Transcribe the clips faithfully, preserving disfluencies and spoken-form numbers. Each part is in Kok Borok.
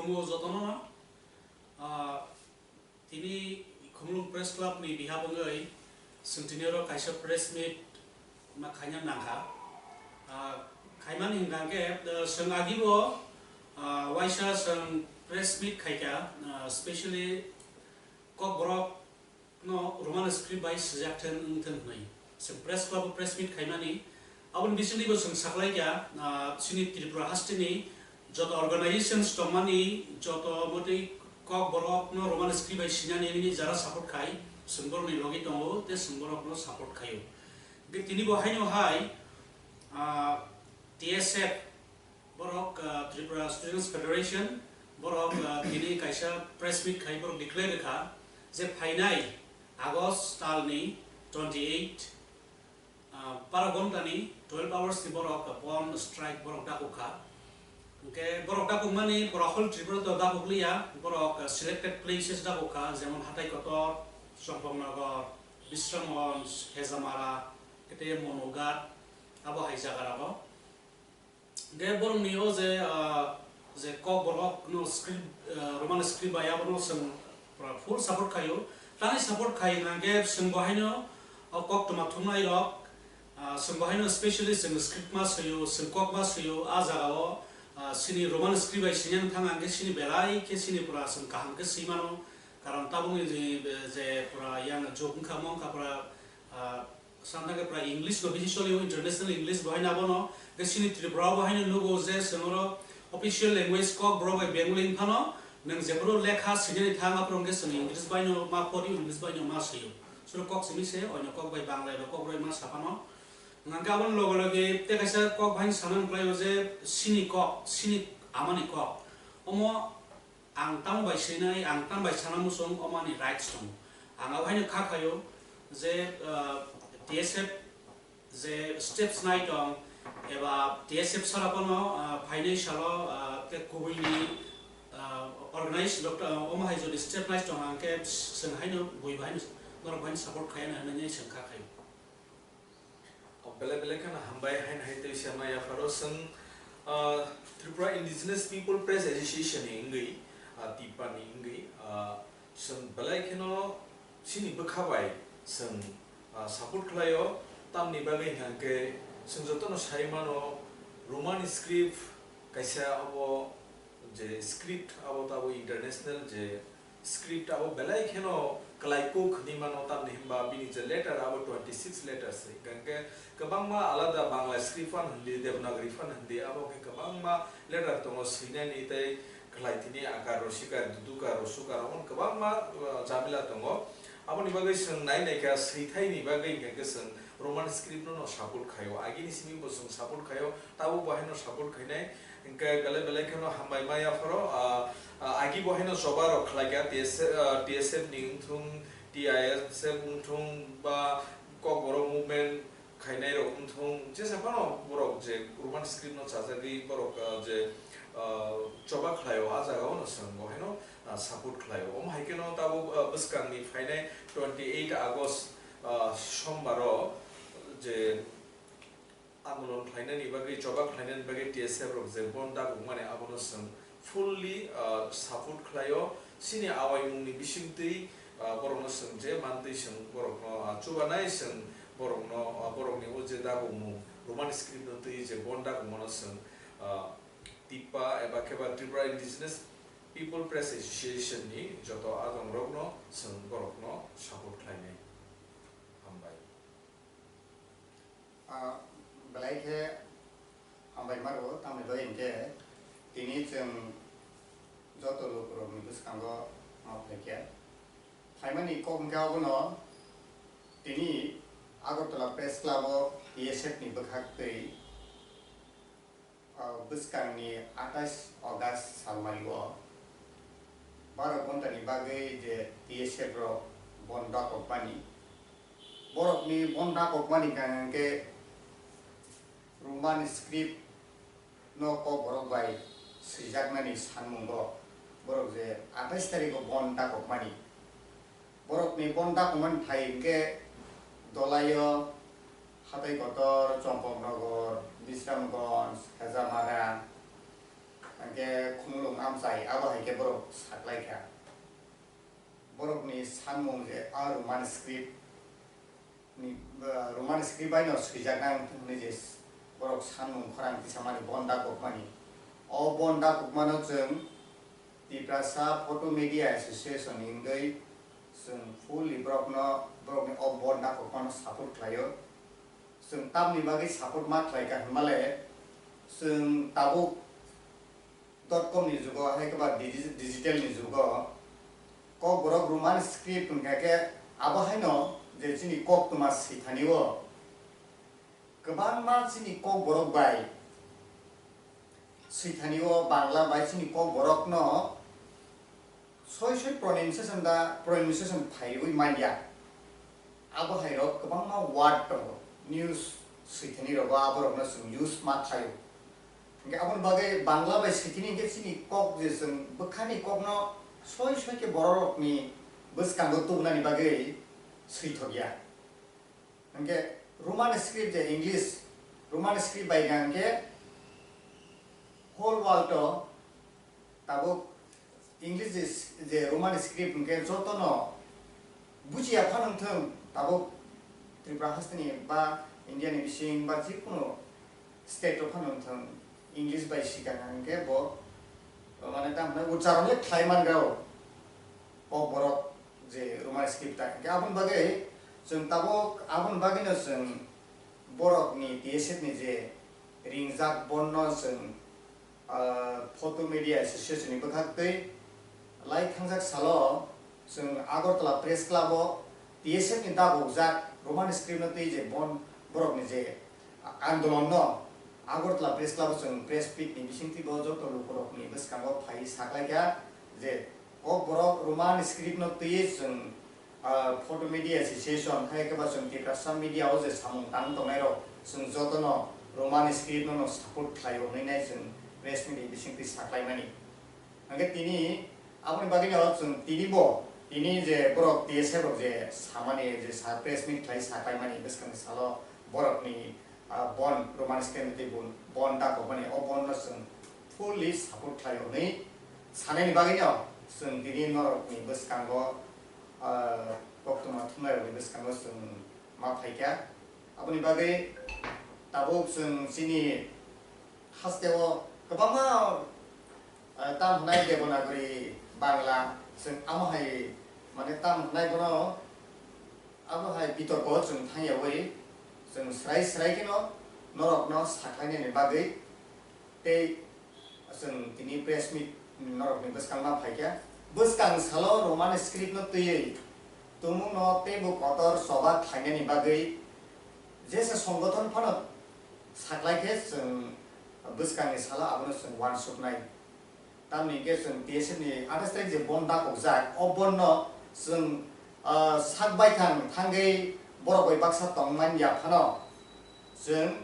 Khulumgo jotono, ah, tini Khumulwng Press Club ni behalf wngwi chwng tini oro kaisa press meet ma khaina nangkha. Ah, khaimani hwnkha khe, ah, chwng agibo, ah, waisa chwng press meet khaikha, ah, specially Kokborok no Roman script bai swijak thwng wng thwng hwnwi chwng press club o press meet khaimani. Aboni bisingtwibo chwng saklaikha, ah, chini Tripura hasteni joto organizations tongmani, joto motwi Kokborok no Roman script bai sinani hwnwi jara support khai, chwng borokni logi tongo tei chwng borokno support khaio. Hwnkhe tini bo haino hai, ah, T S F, borok, ah, Tripura Students Federation, borok, ah, tini kaisa press meet khai borok declare kha je phainai August talni twenty eight, ah, bara ghonta ni twelve hours ni borok bon strike borok dakuk kha. Hwnkhe borok dakuk mani pura whole Tripura to dakuk liya, borok, ah, selected places dakuk kha, jemon Hatai Kotor, Chongpong Nogor, Bisramganj, Hejamara, tei Monoghat, abo hai jaga rogo. Hwnkhe borokni o je, ah, je Kokborok no script, ah, Roman script bai abono chwng pura full support khaio. Tamni support khai hwnkhe chwng bo haino o koktwma thumnai rok, ah, chwng bo haino specially chwng script ma swio, chwng kok ma swio, a jaga o, ah, chini Roman script bai sini wng thang hwnkhe chini belai khe chini pura chwng kaham khe swi mano. Karon tabukni je, je pura yang jok wngkha mo wngkha pura, ah, Santa khe pura English no bisi solio, international English bo haino abono. Khe chini Tripura bo haino nugo je chwng oro official language Kokborok bai Bengali wng phano, nwng jephuru lekha swinani thang, aphuru hwnkhe chwng English bai no ma pori, English bai no ma swio. Suro kok simi se, oino kok bai Bangla eba kok bai ma sa phano. Hwnkhe aboni loge loge tei kaisa kok bai sana wng khlaio je chini kok, chini amani kok. Omo Ang tamo bai swinai, ang tamo bai sana muchung, omani rights tongo. Ang abo haino kha khaio je, ah, T S F je steps nai tong, eba T S F sara phano, ah, phainai salo, ah, tei kubui ni, ah, organize doctor, ah, omo hai jodi step nai tong, ang khe chwng haino bui bai haino norok bai haino support khaiya na hinwi chwng kha khaio. Belai belai kheno hambai haino hai tei se ma yapharo chwng, ah, Tripura Indigenous People Press Association ni wngwi, ah, TIPA ni wngwi, ah, chwng belai kheno chini bwkha bai chwng, ah, support khlaio. Tamni bagwi hwnkhe chwng jotono sai mano Roman script kaisa abo je script abo tabo international je script abo belai kheno kwlai kuk hinwi mano, tamni hwnba bini je letter abo twenty six letters se. Hwnkhe kwbangma alada Bangla script phan hindi, Devanagari phan hindi, abo khe kwbangma letter tongo swinani tei kwlai tini akar, rosikar, dudukar, rosukar, omo kwbangma, uh, jamila tongo. Aboni bagwi chwng nai nai kha swithaini bagwi hwnkhe chwng Roman script no, no support khaio. Agini simi bo chwng support khaio, tabuk bo haino support khainai. Hwnkhe belai belai kheno hambai ma yapharo, ah, ah, agi bo haino choba rok khlai kha, T S F, ah, T S F ni wngthung, T I S F wngthung ba Kokborok movement khainai rok wngthung, jesa phano borok je Roman script no chajagwi borok, ah, je, ah, choba khlaio, a jaga o no chwng bo haino, ah, support khlaio. Omo hai kheno tabuk, ah, bwskang ni phainai twenty eight August, ah, Sombar o je andolon khlainani bagwi, choba khlainani bagwi T S F rok je bon dagokmani, abono chwng fully, ah, support khlaio. Chini awaimungni bisingtwi, ah, borokno chwng je mantwi chwng borokno, ah, chubanai chwng borokno, ah, borokni o je dagokmung Roman script no twi je bon dagokmano chwng, ah, TIPA eba khe ba Tripura Indigenous People Press Association ni joto adongrokno chwng borokno support khlainai. Hambai. Ah, belai khe hambai maro, tamni bagwi hwnkhe tini chwng joto lukurokni bwskango ma phaikha. Phaimani kok hwnkhe abono tini Agartala Press Club o T S F ni bwkhak twi, ah, bwskangni atais August salmario baro ghontani bagwi je T S F rok bon dakokmani, borokni bon dakokmani hwnkha hwnkhe Roman script no Kokborok bai swijaknani sanmungo borok je atais tarikgo bon dakokmani. Borokni bon dakokmani thai hwnkhe Dolaio, Hatai Kotor, Chompoknogor, Bisramganj, Hejamara, hwnkhe Khumulwng Amchai, abo hai khe borok saklai kha. Borokni sanmung je a Roman script ni, ah, Roman script bai no swijak nang hwnwi je borok sanmung khorang tisamani bon dakokmani. O bon dakokmano chwng Tiprasa Photo Media Association hingwi chwng fully borokno, borokni o bon dakokmano support khlaio. Chwng tamni bagwi support ma khlai kha hwnmale chwng tabuk dot com ni jugo, hai khe ba digi-, digital ni jugo, Kokborok Roman script hwnkha khe abo haino je chini koktwma swithani o kwbangma chini Kokborok bai swithani o Bangla bai chini Kokborok no soi soi pronunciation da pronunciation phaiwi manya. Abo hai rok kwbangma word tongo, news swithani rogo aborokno chwng use ma khlaio. Hingke aboni bagwi Bangla bai swithini hingke chini kok je chwng bwkhani kokno soi soi khe bororokni bwskango tubunani bagwi swithokya. Hingke Roman script je English, Roman script bai hingke whole world o tabuk English je, je Roman script hingke jotono bujiya phano wngthung, tabuk Tripura hasteni ba India ni bising ba jikunu state o phano wngthung, English bai swikha hingke bo, mane tamo hwnai uchcharon le khlai man rw o borok je Roman script ta hingke aboni bagwi chwng tabuk aboni bagwino chwng borokni T S F ni je ringjak bonno chwng ah, Photo Media Association ni bwkhak twi lai thangjak salo chwng Agartala Press Club o T S F ni dagokjak Roman script no twi je bon borok ni je andolon no Agartala Press Club o chwng press meet ni bisingtwi bo joto lukurok ni bwskango phai saklaikha je o borok Roman script no twi chwng ah, Photo Media Association, hai khe ba chwng Tiprasa media o je samung tang tongnai rok, chwng jotono Roman script no, no support khlai o hwnwi nai chwng press meet ni bisingtwi saklaimani. Hingke tini aboni bagwi no chwng tini bo, tini je borok T S F rok je samani je sa press meet khlai saklaimani bwskangni salo borokni ah, bon Roman script tei bon, bon dakokmani, o bon no chwng fully support khlai hwnwi sanani bagwi no chwng tini norokni bwskango, ah, koktwma thumnairokni bwskango chwng ma phaikha. Aboni bagwi tabuk chwng chini hasteo kwbangma, ah, tam hwnai Devanagari Bangla, chwng amo hai mane tam hwnai bono Abo hai bitorko chwng thangyawi chwng srai srai kheno norokno sakhlainani bagwi tei chwng tini press meet norokni bwskangma phaikha. Bwskang salo Roman script no twiwi tumungno teibo kotor choba khlainani bagwi jesa songgothon phano saklaikhe chwng bwskangni salo abono chwng uansuknai. Tamni hwnkhe chwng T S F ni athais tarik je bon dakokjak, o bon no chwng, ah, sak baithang thangwi borok bai baksa tongmani ya phano chwng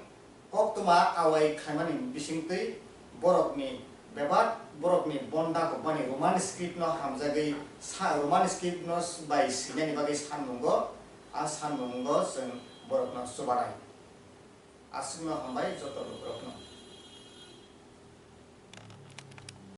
koktwma awai khlaimani bisingtwi borokni bebak borokni bon dakokmani Roman script no hamjagwi sa-, Roman script no bai swinani bagwi sanmungo, a sanmungo chwng borokno chubanai. Aswkno hambai joto lukurokno.